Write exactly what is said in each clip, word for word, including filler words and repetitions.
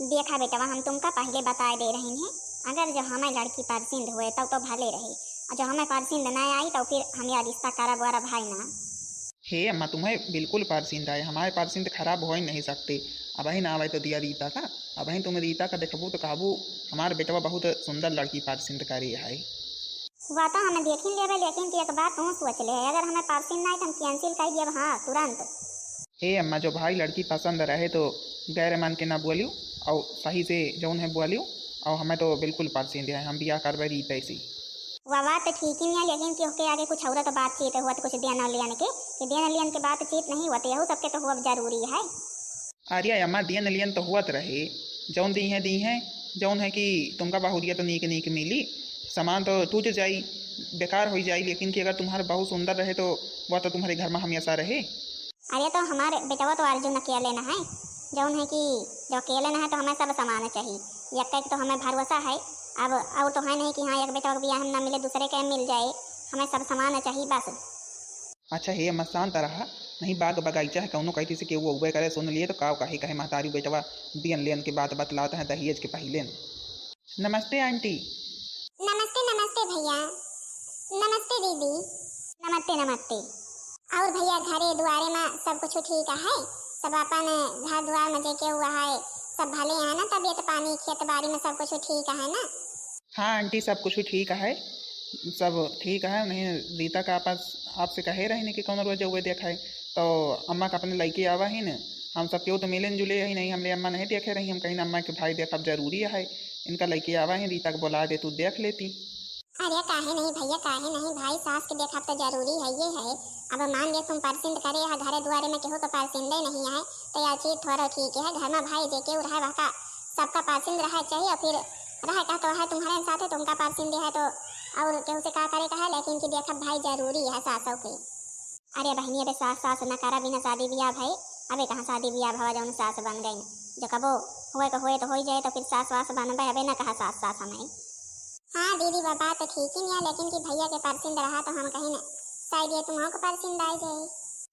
देखा बेटवा, हम तुमका पहिले बताए दे रही हैं, अगर जो हमें लड़की परसिंद होए तब तो भले रहे, और जो हमें परसिंद ना आई तो फिर हमें रिश्ता करब वरब है ना। हे अम्मा, तुम्हें बिल्कुल परसिंद आए, हमारे परसिंद खराब हो ही नहीं सकते। अबहिन आवे तो दिया रीता का, अबहिन तुम रीता का देखबू तो कहबू, हमार बेटवा बहुत सुंदर लड़की परसिंद करे है। वह तो हम देखी लेबे, लेकिन कि एक बात तू सोच ले, अगर हमें परसिंद ना आए तो हम cancel कर देब, हाँ, तुरंत। हे अम्मा, जो भाई लड़की पसंद रहे तो गैर मान के ना बोलियो, और सही से जौन है बोलियो, और हमें तो बिल्कुल परसिंद है, हम बियाह करबे रीते से। वह बात तो ठीक ही नहीं है, लेकिन कि ओके आगे कुछ और तो बातचीत हुआ तो कुछ देन लेन के, कि देन लेन के बातचीत नहीं हुआ तो यहू सबके तो हुआ जरूरी है। अरे अम्मा, देन लेन तो हुआ तो रहे, जौन दी है दी है, जौन है कि तुमका बहुरिया तो नीक नीक मिली, सामान तो टूट जाई, बेकार हो जाई, लेकिन कि अगर तुम्हारे बहुत सुंदर रहे तो वह तो तुम्हारे घर में हमेशा रहे। अरे तो हमारे बेटवा तो अर्जुन अकेले न है, जौन है कि जो अकेले न है तो हमें सब सामान चाहिए, एक एक तो हमें भरोसा है। अब और तो है नहीं कि हाँ एक बेटवा के बियाह में ना मिले दूसरे के मिल जाए, हमें सब सामान चाहिए बस। अच्छा हे अम्मा, शांत रहा, नहीं बाग बगीचा है, कौनो कहती से केहू अउबे करे, सुन लिए तो काव कहे, कहे महतारी बेटवा बियन लेन के बात बतलावत है दहेज के पहिले। नमस्ते आंटी। नमस्ते, नमस्ते भैया। नमस्ते दीदी। नमस्ते, नमस्ते। और भैया, घरे दुआरे में सब कुछ ठीक है? सब अपन घर दुआर में जे केहू है, सब भले हैं ना? तबीयत पानी, खेत बाड़ी में सब कुछ ठीक है ना? हाँ आंटी, सब कुछ ठीक है, सब ठीक है। नहीं, रीता का आपस, आपसे कहे रहे नहीं कि कौन रोज हुए देखाए, तो अम्मा का अपने लइके आवा ही न, हम सब केहू तो मिले जुले ही नहीं, हमरे अम्मा नहीं देखे रही, हम कहीं अम्मा के भाई देखब जरूरी है, इनका लइके आवा ही, रीता के बोला दे, तू देख लेती। अरे काहे नहीं भैया, काहे नहीं, भाई सास के देखब तो जरूरी है, ये है। अब मान ले तुम परसिंद करे है, घरे दुआरे में केहू के परसिंदे नहीं है, तो यह चीज थोड़ा ठीक है, घर में भाई जे केहू रहे वहका सबका परसिंद रहे चाहिए, और फिर रहे का तो है तुम्हारे साथे, तुमका परसिंद है तो और केहू से का करे का है, लेकिन कि देखब भाई जरूरी है सासों के। अरे बहनी, अबे सास, सास न करा बिना शादी बियाह भई। अबे कहाँ शादी बियाह भवा जौन सास बन गई? जो कबो होए के होए तो होई जाए, तो फिर सास वास बनबे, अबे न कहा सास, सास हमें। हाँ दीदी, बा-, बात तो ठीक ही नहीं है, लेकिन कि भैया के परसिंद रहा तो हम कहीं न, शायद ये तुमको परसिंद आई जाए।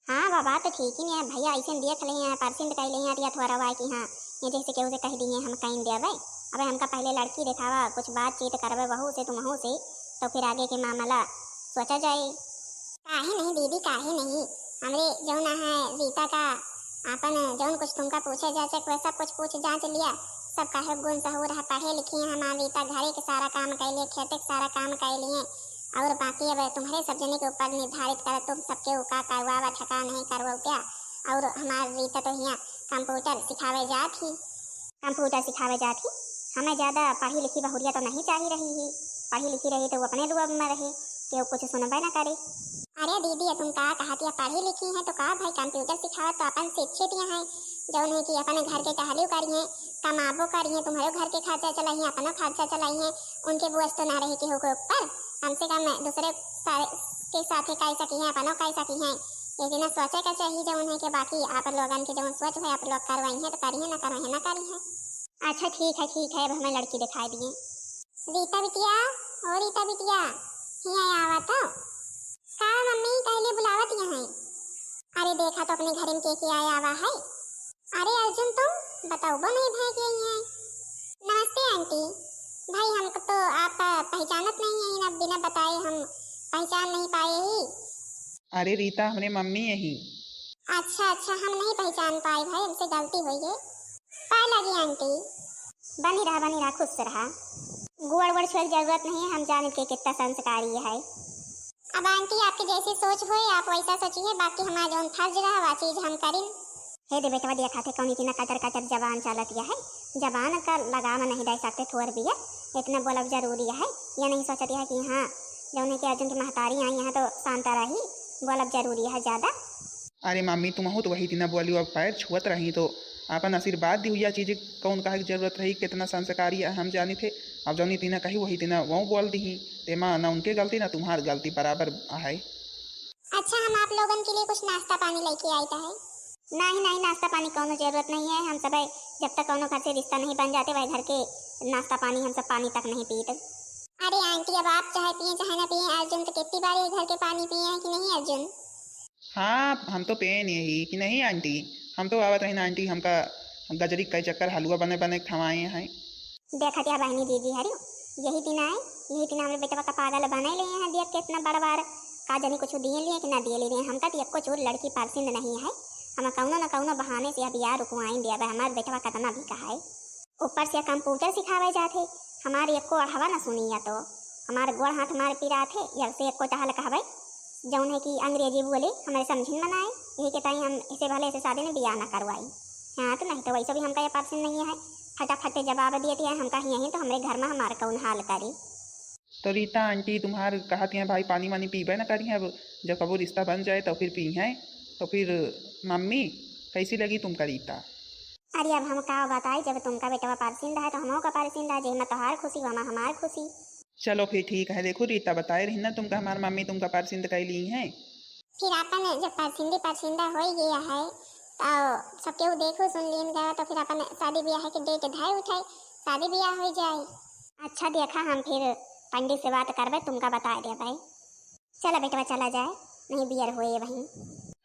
हाँ बा, बात तो ठीक ही नहीं है, भैया ऐसे देख ले हैं, परसिंद कह ले हैं, या थोड़ा हुआ है कि हाँ, ये जैसे केहू से कह दिए हम कहीं देवे। अबे हमका पहले लड़की दिखावा, कुछ बातचीत करबे बहू से, तुमहू से, तो फिर आगे के मामला सोचा जाए। काहे नहीं दीदी, काहे नहीं? हमरे जौन है रीता का आपन जौन कुछ तुमका पूछे जाचे, वह सब कुछ पूछ जांच लिया। सब काहे गुण सहूर है, पढ़े लिखी हैं हमार रीता, घरे के सारा काम कैलिए, खेते के सारा काम कैलिए। और बाकी अब तुम्हारे सब जने के ऊपर निर्धारित करे, तुम सबके ऊका करवावा, ठका नहीं करवो क्या? और हमार रीता तो हियाँ कंप्यूटर सिखावे जात ही। कंप्यूटर सिखावे जात ही। हमें ज्यादा पढ़ी लिखी बहुरिया तो नहीं चाही रही ही। पढ़ी लिखी रही तो वो अपने रुआब में रहे, केहू कुछ सुनबे ना करे। अरे दीदी, ये तुम का कहत या? पढ़ी लिखी हैं तो का भाई, कंप्यूटर सिखावत तो अपन शिक्षित यहाँ हैं, जौन है कि अपने घर के टहलियो करिए, कमाबो करिए, तुम्हारे घर के खर्चा चलाइए, अपनो खर्चा चलाइए, उनके बोझ तो ना रहे केहू के ऊपर। कम से कम दूसरे सा-, के साथे कह सकी हैं, अपनो कह सकी हैं। ये दिन सोचे का चाहिए जौन है कि बाकी आप लोगन के जौन सोच है आप लोग करवाई हैं तो करिए, ना करवाई ना करिए। अच्छा ठीक है, ठीक है, अब हमें लड़की दिखाई दिए। रीता बिटिया, ओ रीता बिटिया, हियाँ आवा तो। का मम्मी, कहले बुलावत यहाँ? अरे देखा तो अपने घर में के के आया आवा है। अरे अर्जुन, तुम बताओ, वो नहीं भाई के आई है। नमस्ते आंटी। भाई, हमको तो आप पहचानत नहीं है, ना बिना बताए हम पहचान नहीं पाए ही। अरे रीता, हमरे मम्मी यही। अच्छा, अच्छा, हम नहीं पहचान पाए भाई, हमसे गलती हुई है। पाए लगी आंटी। बनी रहा, बनी रहा, खुश रहा। गुड़ वड़ छुए के जरूरत नहीं है, हम जाने के कितना संस्कारी है। अब आंटी, आपके जैसी सोच होए, आप वैसा सोचिए, बाकी हमारा जौन फर्ज रहा, वह चीज हम करिन। हे दे बेटवा, देखा थे कौन इतना कचर कचर जबान चलत यह है, जबान का लगाम नहीं दे सकते थोर भी है, इतना बोलब जरूरी है। यह नहीं सोचत यह कि हाँ, जौन है कि अर्जुन की महतारी आई यहाँ तो शांत रही, बोलब जरूरी है ज्यादा। अरे मम्मी, तुमहू तो वही दिना बोली, अब पैर छुअत रही तो आपन आशीर्वाद दी हुई चीज कौन कहे की जरूरत रही, कितना संस्कारी है हम जानी थे। अब जौनी दिना कही वही दिना वो बोल दी, तेमा ना उनके गलती ना तुम्हार गलती, बराबर है। अच्छा, हम आप लोगन के लिए कुछ नाश्ता पानी लेके आई तो है। नहीं, नहीं, नाश्ता पानी कौनो जरूरत नहीं है। हम सब जब तक कौनो घर से रिश्ता नहीं बन जाते, वह घर के नाश्ता पानी हम सब पानी तक नहीं पीते। अरे आंटी, अब आप चाहे पिए चाहे ना पिए, अर्जुन तो कितनी बार ये घर के पानी पिए हैं कि नहीं अर्जुन? हाँ, हम तो पिए नहीं कि नहीं आंटी, हम तो आवत रही ना आंटी, हमका गजरी कई चक्कर हलुआ बने बने खवाए हैं। देखत या बहिनी दीदी हरियो, यही दिन आए, यही दिन हमरे बेटवा का पागल बने लिए हैं, देख के इतना बड़ बार, का जानी कुछ दिए लिए कि ना दिए लिए। हमका तो एको चूर लड़की पसंद नहीं है, हम कौनो न कौनो बहाने से अब यार रुकवाइन दे, अब हमार बेटवा कितना भी कहा है। ऊपर से कंप्यूटर सिखावे जात है, हमार एको अढ़वा न सुनिया तो हमार गोड़ हाथ मार पिरात है, यब से एको टहल कहबे जौन है कि अंग्रेजी बोले, हमरे समझिन मनाए, यही के ताई हम इसे भले से शादी में बियाह ना करवाई। हाँ, तो नहीं तो वैसे भी हमका ये पसंद नहीं है, फटाफट जवाब दिए दिया, हमका यहीं तो हमरे घर में हमार कौन हाल करी। तो रीता आंटी तुम्हार कहत हैं भाई पानी वानी पीबे ना करी, अब जब कबो रिश्ता बन जाए तो फिर पी हैं। तो फिर मम्मी, कैसी लगी तुमका रीता? अरे अब हम का बताई, जब तुमका बेटवा पसंद है तो हमहू का पसंद है, जेमा तोहार खुशी वमा हमार खुशी। चलो फिर ठीक है, देखो रीता बताए रही ना तुमका हमार मम्मी तुमका पसंद कर ली हैं। फिर आपन जब परसिंदी परसिंदा होई गया है, तो सब केहू देखो सुन लीन गया, तो फिर अपन शादी ब्याह के डेट धाए उठाए, शादी ब्याह हो जाए। अच्छा देखा, हम फिर पंडित से बात करबे, तुमका बता देबे। चला बेटवा, चला जाए, नहीं बियर होए वहीं।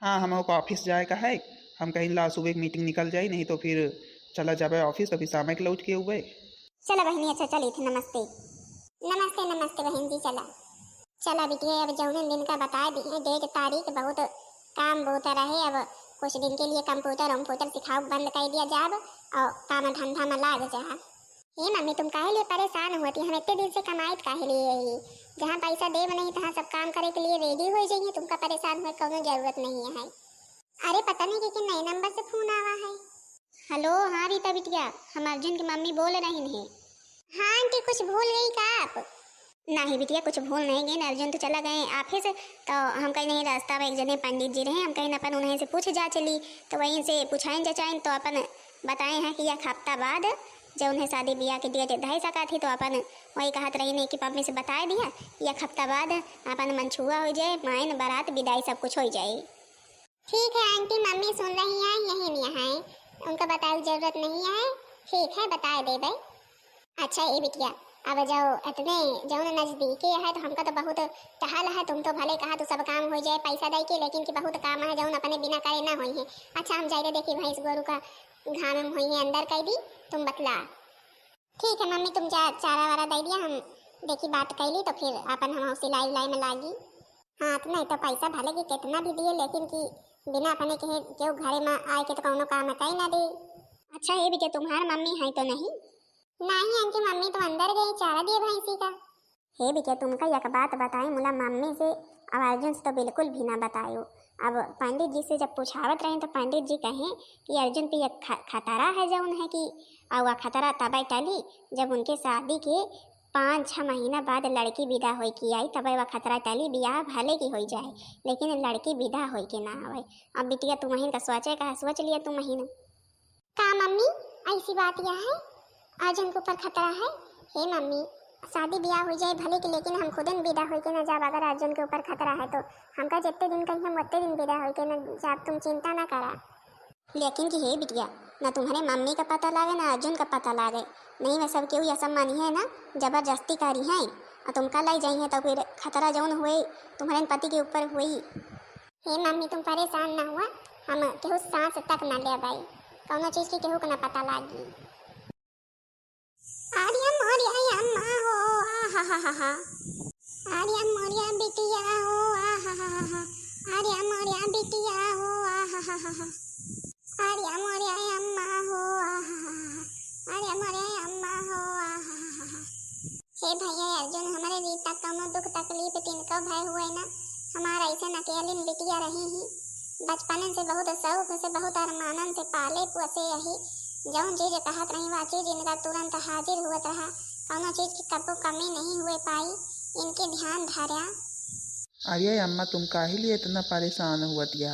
हाँ, हमहू का ऑफिस जाए का है, हम कहीं ला सुबह की मीटिंग निकल जाई, नहीं तो फिर चला जाबे ऑफिस, तो फिर शाम के लौट के उबे। चला बहिनी, अच्छा चली थे, नमस्ते। नमस्ते, नमस्ते बहन जी, चला। चला बिटिया, अब जौने दिन का बता दी है डेट तारीख, बहुत काम बहुत रहे, अब कुछ दिन के लिए कंप्यूटर वम्प्यूटर सिखाओ बंद कर दिया जाब और काम धंधा में लाग जा। हे मम्मी, तुम काहे लिए परेशान होती, हम इतने दिन से कमाइत काहे लिए ही, जहाँ पैसा देब नहीं तहाँ सब काम करे के लिए रेडी हो जाइए, तुमका परेशान होए कौनो जरूरत नहीं है। अरे पता नहीं के, के नए नंबर से फोन आवा है। हेलो, हाँ रीता बिटिया, हम अर्जुन की मम्मी बोल रही हैं। हाँ आंटी, कुछ भूल गई का आप? नहीं बिटिया, कुछ भूल नहीं गए, अर्जुन तो चला गए ऑफिस, तो हम कहीं नहीं रास्ता में एक जने पंडित जी रहे, हम कहीं अपन उन्हें से पूछ जा चली, तो वहीं से पूछाइन जचाइन तो अपन बताए हैं कि एक हफ्ता बाद जब उन्हें शादी ब्याह के डेट धै सका थी, तो अपन वही कहत रही नहीं कि मम्मी से बताए दिया कि एक हफ्ता बाद अपन मनछुआ हो जाए, मायन बारात विदाई सब कुछ हो जाए। ठीक है आंटी, मम्मी सुन रही हैं, यही नहीं है, उनका बताए की जरूरत नहीं है। ठीक है, बताए देबे। अच्छा ए बिटिया, अब जब इतने जौन नजदीके है तो हमका तो बहुत टहल है, तुम तो भले कहा तो सब काम हो जाए पैसा दे के, लेकिन कि बहुत काम है जौन अपने बिना करे ना होई है। अच्छा हम जाए देखी भैंस गोरू का घाम में होई है अंदर कर दी, तुम बतला। ठीक है मम्मी, तुम जा चारा वारा दे दिया, हम देखी बात कैली तो फिर अपन हम सिलाई उलाई में लागी। हाँ, तो नहीं तो पैसा भले कि कितना भी दिए, लेकिन कि बिना अपने कहे केहू घरे में आए के तो कौनो काम कई ना दे। अच्छा, ये भी क्या तुम्हार मम्मी है तो नहीं? नहीं, इनकी मम्मी तो अंदर गई चारा दिए भैंसी का। हे भी क्या, तुमका एक बात बताए मुला मम्मी से, अब अर्जुन से तो बिल्कुल भी ना बतायो। अब पंडित जी से जब पूछावत रहे तो पंडित जी कहे कि अर्जुन पे एक ख-, खतरा है जौन है कि, और वह खतरा तबे टली जब उनके शादी के पाँच छः महीना बाद लड़की विदा होई के आई, तबे वह खतरा टली, बियाह भले की होई जाए, लेकिन लड़की विदा होई के ना आवे। अब बिटिया, तुमहिन का सोचे का है, सोच लिया तुमहिन। का मम्मी, ऐसी बात यह है, अर्जुन के ऊपर खतरा है? हे मम्मी, शादी ब्याह हो जाए भले की, लेकिन हम खुदन विदा होई के ना जाब। अगर अर्जुन के ऊपर खतरा है तो हमका जितने दिन कहीं हम उतने दिन विदा होई के ना जाब, तुम चिंता ना करा। लेकिन कि हे बिटिया, ना तुम्हारे मम्मी का पता लागे, ना अर्जुन का पता लागे। नहीं, मैं सब केहू यह सब मानी है ना, जबरदस्ती करी है, और तुमका लाई जाई है, तो फिर खतरा जौन हुए तुम्हारे पति के ऊपर हुई। हे मम्मी, तुम परेशान ना हुआ, हम केहू सांस तक ना लेबै, कौनो चीज की केहू को ना पता लागी। अरे मोरे अम्मा हो, आहा हा हा हा। अरे मोरे बिटिया हो, आहा हा हा हा। अरे मोरे बिटिया हो, आहा हा हा हा। अरे मोरे अम्मा हो, आहा हा हा हा। अरे मोरे अम्मा हो, आहा हा हा हा। हे भैया अर्जुन, हमरे रीता कौनो दुख तकलीफ तिनको भय हुए ना, हमार ऐसे अकेलिन बिटिया रही ही। बचपनन से बहुत शौक से, बहुत अरमानन से पाले पोसे रही। जौन चीज कहत रही, वह चीज इनका तुरंत हाजिर हुवत रहा। कौनो चीज की कबो कमी नहीं हुए पाई। इनके ध्यान धरा। अरे अम्मा, तुम काहे लिए इतना परेशान हुवत या?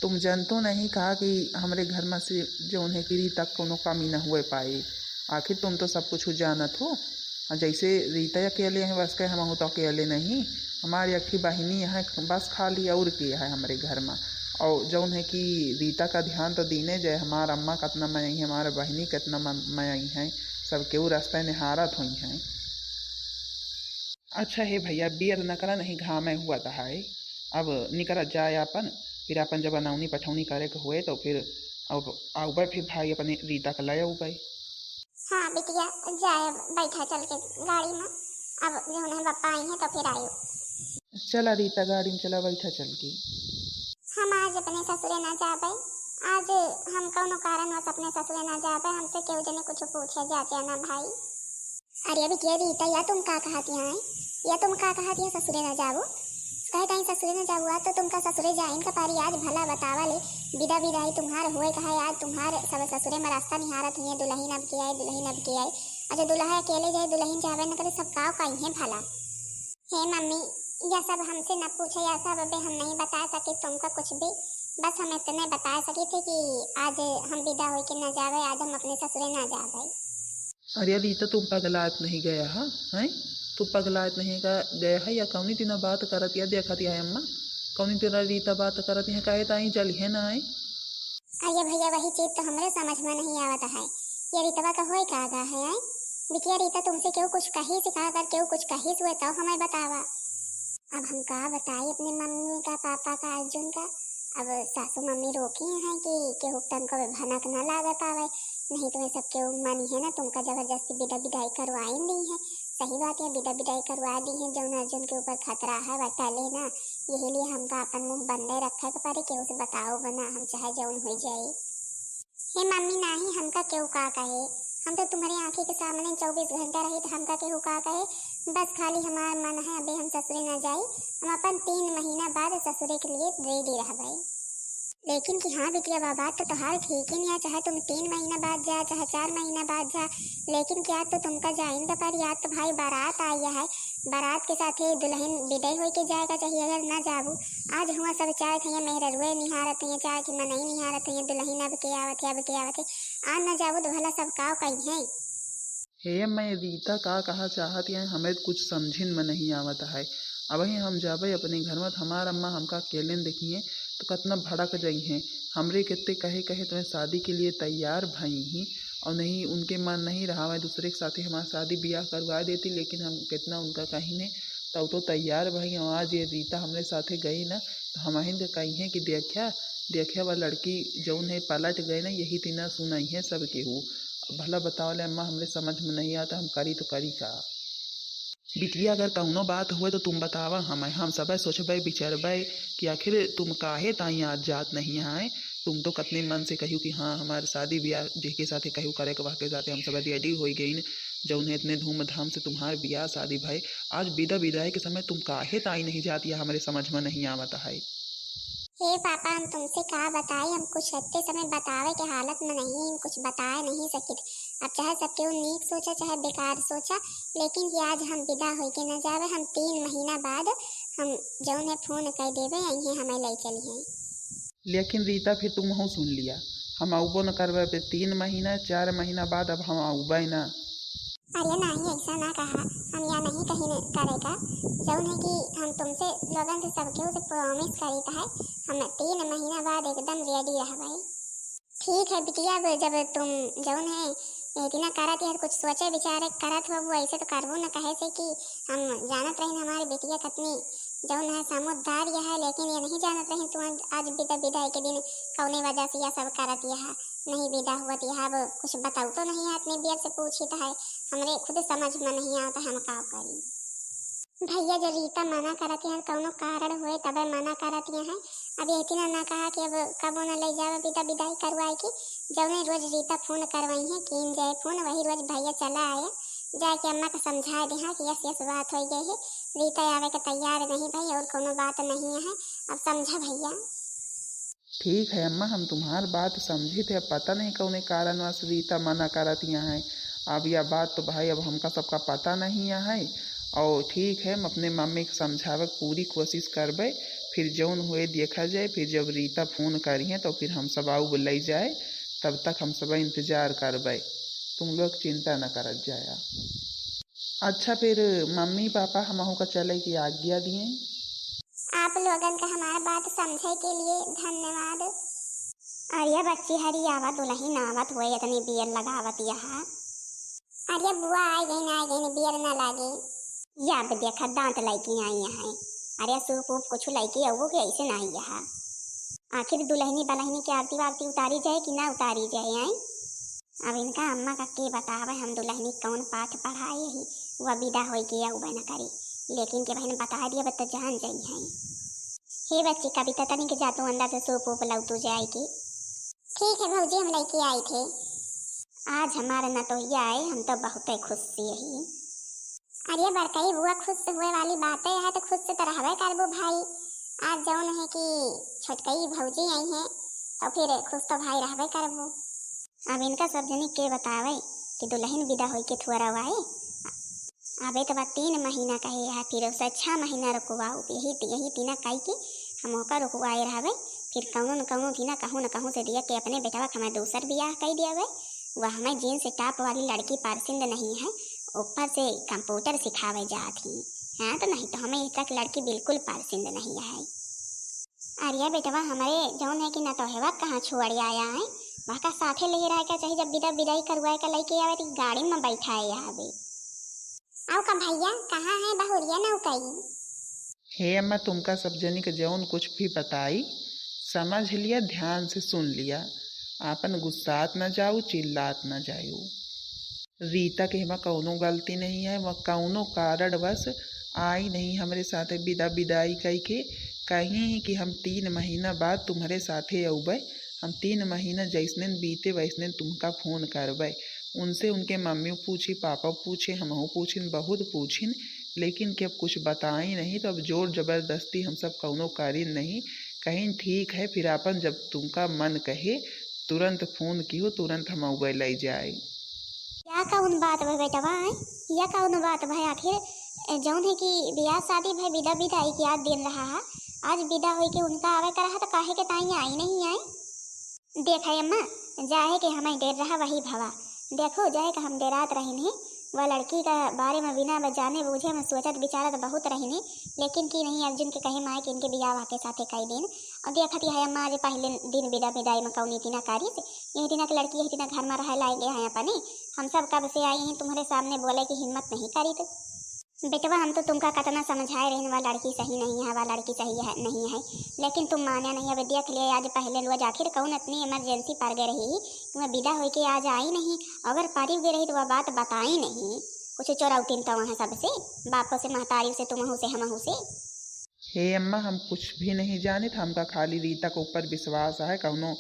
तुम जन तो नहीं कहा कि हमरे घर में से जौन है कि रीता कौनो कमी न हुए पाई। आखिर तुम तो सब कुछ जानत हो। और जैसे रीता अकेले है, वैसे हमहू तो अकेले नहीं। हमारी अक्खी बहिनी है बस खाली, और के है हमरे घर में। और जौन है कि रीता का ध्यान तो दीने जाए, हमार अम्मा कितना मयाई है, हमारे बहिनी कितना म-, मयाई है, सब केहू रास्ता निहारत हुई हैं। अच्छा हे भैया, बियर न करा, नहीं घामे हुवत है। अब निकरत जाए आपन, फिर आपन जब अनौनी पठौनी करे के हुए तो फिर अब आउबे फिर भाई अपने रीता का ले आउबे। हाँ बिटिया, जाए अब, बैठा चल के गाड़ी में। अब जौन है पप्पा आई हैं तो फिर आयो। चला रीता, गाड़ी में चला, बैठा चल के। हम आज अपने ससुरे ना जाबे, आज हम कौनो कारणवश अपने ससुरे ना जाबे, हमसे केहू जने कुछ पूछे जाते ना भाई। अरे बिटिया रीता, या तुम का कहत हैं? या तुम का कहत हैं ससुरे ना जाबो? कहे ताई ससुरे ना जाबो, आज तो तुमका ससुरे जाइन का पारी, आज भला बतावा ले, विदा विदाई तुम्हार होए का है, आज तुम्हार सब ससुरे में रास्ता निहारत हुए, दुलहिन अब के आई, दुलहिन अब के आई। अच्छा दुलहा अकेले जाए, दुलहिन जाबे न करे, सब काव कइहें भला। हे मम्मी, या सब हमसे न पूछे, या सब अबे हम नहीं बता सके तुमका कुछ भी। बस हम इतने बता सके थे कि आज हम विदा होके न जावे, आज हम अपने ससुरे न जावे। अरे रीता, तुम पगलात नहीं गया हा, हैं? तुम पगलात नहीं ग-, गया हा या कौनी दिना बात करत या देखत या अम्मा? कौनी दिना रीता बात करत या, काहे ताई जलिहे ना आए? अरे भैया, वही चीज तो हमरे समझ में नहीं आवत है। ये रीतवा का होए का गा है, आए? बिटिया रीता, तुमसे केहू कुछ कही से का, अगर केहू कुछ कही से हुए तो हमें बतावा। अब हम का बताई अपने मम्मी का, पापा का, अर्जुन का। अब सासू मम्मी रोकी हैं कि केहू तनको भनक ना लागे पावे, नहीं तो ये सब केहू मानी है ना, तुमका जबरदस्ती विदा विदाई करवाइन दी है। सही बात है, विदा विदाई करवा दी है, जौन अर्जुन के ऊपर खतरा है, वह टले ना, यही लिए हमका अपन मुंह बंदे रखे के पड़ी, केहू से बताओ बना, हम चाहे जौन हो जाए। हे मम्मी, नाही हमका केहू का कहे, हम तो तुम्हरे आँखी के सामने चउबीस घंटा रही, तो हमका केहू का कहे? बस खाली हमार मन है, अबे हम ससुरे ना जाई, हम अपन तीन महीना बाद ससुरे के लिए ready रहबे। लेकिन कि हाँ बिटिया, बा बात तो तोहार ठीक ही नहीं है, चाहे तुम तीन महीना बाद जा, चाहे चार महीना बाद जा, लेकिन क्या तो तुमका जाइन का पर याद तो भाई बारात आई है, बारात के साथे दुलहिन विदाई होइके जाए का चाहिए। अगर ना जाबू, आज हुआ सब चाहत हैं, मेहररुए निहारत हैं, चाहे कि मनई निहारत हैं, दुलहिन अब के आवत है, अब के आवत है। आज ना जाबू तो भला सब काव कइहें। हे मैं रीता का कहा चाहत है, हमें कुछ समझिन में नहीं आवत है। अबहीं हम जाबे अपने घर में, तो हमार अम्मा हमका अकेले न देखिए तो कितना भड़क जइहें। हमरे कितने कहे कहे तुम्हें शादी के लिए तैयार भई ही, और नहीं उनके मन नहीं रहा, मैं दूसरे के साथे हमार शादी ब्याह करवा देती, लेकिन हम कितना उनका कहिने, तब तो तैयार भई। और आज ये रीता हमरे साथे गई ना, तो हमहिन के कहिए कि देखा, देखा वह लड़की जौन है पलट गए ना, यही तीना सुनइहें सब केहू। अब भला बताओ ले अम्मा, हमरे समझ में नहीं आता, हम करी तो करी का? बिटिया, अगर कौनो बात हुए तो तुम बतावा हमें, हम सबे सोचबे विचारबे कि आखिर तुम काहे ताई आज जात नहीं आए। तुम तो कतने मन से कहियो कि हाँ, हमार शादी ब्याह जेके साथे कहियो करे के, वहके साथे हम सबे ready होइ गइन, जौन है इतने धूमधाम से तुम्हार ब्याह शादी भय। आज विदा विदाई के समय तुम काहे ताई नहीं जात, या हमरे समझ में नहीं आवत है। हे पापा, हम तुमसे का बताई, हम कुछ इतने समय बतावे के हालत में नहीं, कुछ बताए नहीं सकित। अब चाहे सब केहू नीक सोचा, चाहे बेकार सोचा, लेकिन कि आज हम विदा होइके न जावे, हम तीन महीना बाद हम जौन है फोन कर देवे, यहीं हमें ले चलिए। लेकिन रीता, फिर तुम हूँ सुन लिया, हम आउबो न करबे। फिर तीन महीना, चार महीना बाद अब हम आउबे ना। अरे नहीं, ऐसा ना कहा, हम या नहीं कहीं न करे का। जौन है कि हम तुमसे लोगन से, सब केहू से promise करीत है, हम तीन महीना बाद एकदम ready रहबे। ठीक है बिटिया, अब जब तुम जौन है इतना करत यार, कुछ सोचे विचारे करत हो, वो ऐसे तो करबो न, कहे से कि हम जानत रहिन हमारी बिटिया कितनी जौन है समझदार यह है, लेकिन ये नहीं जानत रहिन तू आज, आज विदा, विदाई के दिन कौने वजह से यह सब करत यह नहीं विदा हुआ तो यह अब कुछ बताऊ तो नहीं है, इतनी देर से पूछित है, हमरे खुद समझ में नहीं आवत, हम का करी। भैया, जो रीता मना करत हैं, कौनो कारण होए तबे मना करत हैं। अब ये इतना ना कहा कि अब कबो न ले जावे विदा, विदाई करवाए के। जौने रोज रीता फोन करवाई है, कीन जाए फोन, वही रोज भैया चला आए, जाके अम्मा का समझा दे हाँ कि यस यस बात हो गई है, रीता आवे के तैयार नहीं भाई, और कौनो बात नहीं है। अब समझा भैया। ठीक है अम्मा, हम तुम्हार बात समझित है, पता नहीं कौने कारणवश रीता मना करत यहाँ है। अब यह बात तो भाई अब हमका सबका पता नहीं है। और ठीक है, हम अपने मम्मी के समझावे के पूरी कोशिश करबे, फिर जौन होए देखा जाए, फिर जब रीता फोन करिहें तो फिर हम सब आउब लई जाए, तब तक हम सब इंतजार करबे, तुम लोग चिंता न करत जाया। अच्छा, फिर मम्मी पापा हमहू का चले की आज्ञा दिए। आप लोगन का हमार बात समझे के लिए धन्यवाद। अरे बच्ची, हरी आवा, दुलहिन आवत हुए, इतनी बियर लगावत यहाँ। अरे बुआ, आइ गइन, आइ गइन, बियर ना लागे। या अब देखा, दांत लइके आई यहाँ। अरे सूप वूप कुछ लइके आउबो कि ऐसे ना आई यहाँ। आखिर दुलहनी बलहनी के आरती वारती उतारी जाए कि ना उतारी जाए, आई? अब इनका अम्मा का के बतावे, हम दुलहनी कौन पाठ पढ़ाए ही, वह विदा होई के अउबे न करी। लेकिन के बहन बता दिया, बत जान जाई है। हे बच्ची कविता, तनी के जा तू अंदर से सूप वूप लउतू जाए के। ठीक है भौजी, हम लेके आई थे। आज हमार नतोहिया आए, हम तो बहुते खुश से ही। अरे बड़कई बुआ, खुश होए वाली बात है, तो खुश से तो रहबे करबू भाई। आज जौन है कि छोटकई भौजी आई हैं, तो फिर खुश तो भाई रहबे करबू। अब इनका सब जनी के बतावे कि दुलहिन विदा होई के थुअरा आए। अबे तो बा तीन महीना कहे है, फिर उसे छह महीना रुकवाओ। यही, यही तीना कई के हम ओका रुकवाए रहबे। फिर कौनो न कौनो तीना कहूँ न कहूँ से दिया के अपने बेटवा के हमें दूसर बियाह कई दियावे। वह हमें जींस टॉप वाली लड़की पसंद नहीं है, ऊपर से कंप्यूटर सिखावे जात ही। हाँ, तो नहीं तो हमें एक लड़की बिल्कुल पसंद नहीं है। अरे बेटवा, हमरे जौन है कि नतोहवा कहाँ छोड़ आया है, वह का साथे ले रह के चाहे जब विदा विदाई करवाए के लेके आवे तो गाड़ी में बैठाए आवे। आओ का भैया, कहाँ है बहुरिया नौकई? हे अम्मा, तुमका सब जनी के जौन कुछ भी बताई, समझ लिया, ध्यान से सुन लिया, आपन गुस्सात न जाऊ, चिल्लात न जाऊ। रीता के एमा कौनो गलती नहीं है, वह कौनो कारणवश आई नहीं हमरे साथे विदा विदाई कई के। कहीं ही कि हम तीन महीना बाद तुम्हरे साथे अउबे, हम तीन महीना जैसने बीते वैसने तुमका फोन करबे। उनसे उनके मम्मी पूछी, पापा पूछे, हमहू पूछिन, बहुत पूछिन, लेकिन कि अब कुछ बताई नहीं, तो अब जोर जबरदस्ती हम सब कौनो करिन नहीं। कहीं ठीक है, फिर आपन जब तुमका मन कहे तुरंत फोन किहो, तुरंत हम अउबे ले जाए। या कौन बात भई बेटवा, आय? या कौन बात भई? आखिर, ए, जौन है कि बियाह शादी भई, विदा विदाई के आज दिन रहा है, आज विदा होई के उनका आवे का रहा तो काहे के ताई आई नहीं आए? देख है अम्मा, जाहे के हमें डेर रहा वही भवा। देखो, जाहे के हम डेरात रहिन है, वह लड़की का बारे में बिना ब-, जाने बूझे में सोचत विचारत बहुत रहिन है, लेकिन कि नहीं अर्जुन के कहे माए कि इनके बियाह के साथे कई दिन। और देखत है अम्मा, आज पहले दिन विदा विदाई में कौनी तीना कारिस, यही दिना के लड़की यही दिना घर में रहे लाएंगे हैं अपने। हम सब कब से आई हैं तुम्हरे सामने बोले की हिम्मत नहीं करी तो। बेटवा, हम तो तुमका कतना समझाए रहिन, वह लड़की सही नहीं है, वह लड़की सही है, नहीं है, लेकिन तुम मान्या नहीं। अब देख लिया, आज पहले रोज आखिर कौन इतनी इमरजेंसी पड़ गई रही, तुम्हें विदा होई के आज आई नहीं, अगर परी गई रही तो वह बात बताई नहीं, कुछ चोरौतिन तो वहाँ सबसे, बापों से, महतारी से, तुमहू से, हमहू से। हे अम्मा, हम कुछ भी नहीं जानित, हमका खाली रीता के ऊपर विश्वास है। कौनो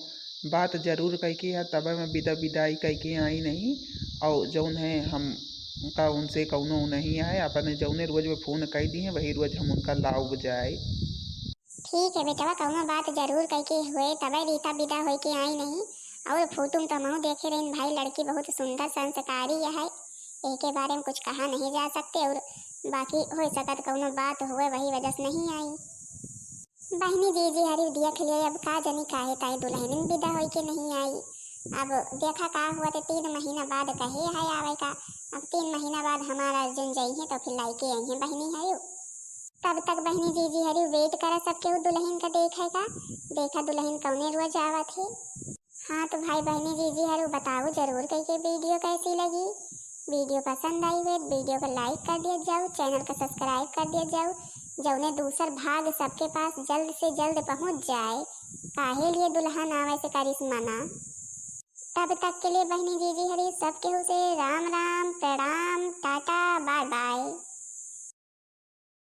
बात जरूर कइके या तबे में विदा विदाई कइके आई नहीं। और जौन है, हमका उनसे कौनो नहीं है, अपने जौने रोज में फोन कई दी है, वही रोज हम उनका लाउब जाए। ठीक है बेटवा, कौनो बात जरूर कइके हुए, तबे रीता विदा होई के आई नहीं। और फोटो में तो हमहू देखे रहिन भाई, लड़की बहुत सुंदर संस्कारी है, एके बारे में कुछ कहा नहीं जा सकते। और बाकी हो सकत कौनो बात हुए, वही वजह से नहीं आई। बहनी जीजी हरी देख लिए, अब का जनी काहे ताई दुलहिन विदा होई के नहीं आई। अब देखा का हुआ, ते तीन महीना बाद कहे है आवे का। अब तीन महीना बाद हमारा अर्जुन जाई है तो फिर लाइके आई है बहनी हरी। तब तक बहनी जीजी हरी wait करा, सब केहू दुलहिन का देखे का। देखा दुलहिन कौने रोज आवत है। हाँ तो भाई बहनी जीजी हरी बताओ जरूर कइके video कैसी लगी। Video पसंद आई हुए तो video को like कर दिया जाओ, channel का subscribe कर दिया जाओ, जौने दूसर भाग सबके पास जल्द से जल्द पहुँच जाए। काहे लिए दुलहिन आवे से करिस मना। तब तक के लिए बहनी जीजी हरी सब केहू से राम राम, प्रणाम, टाटा, bye bye।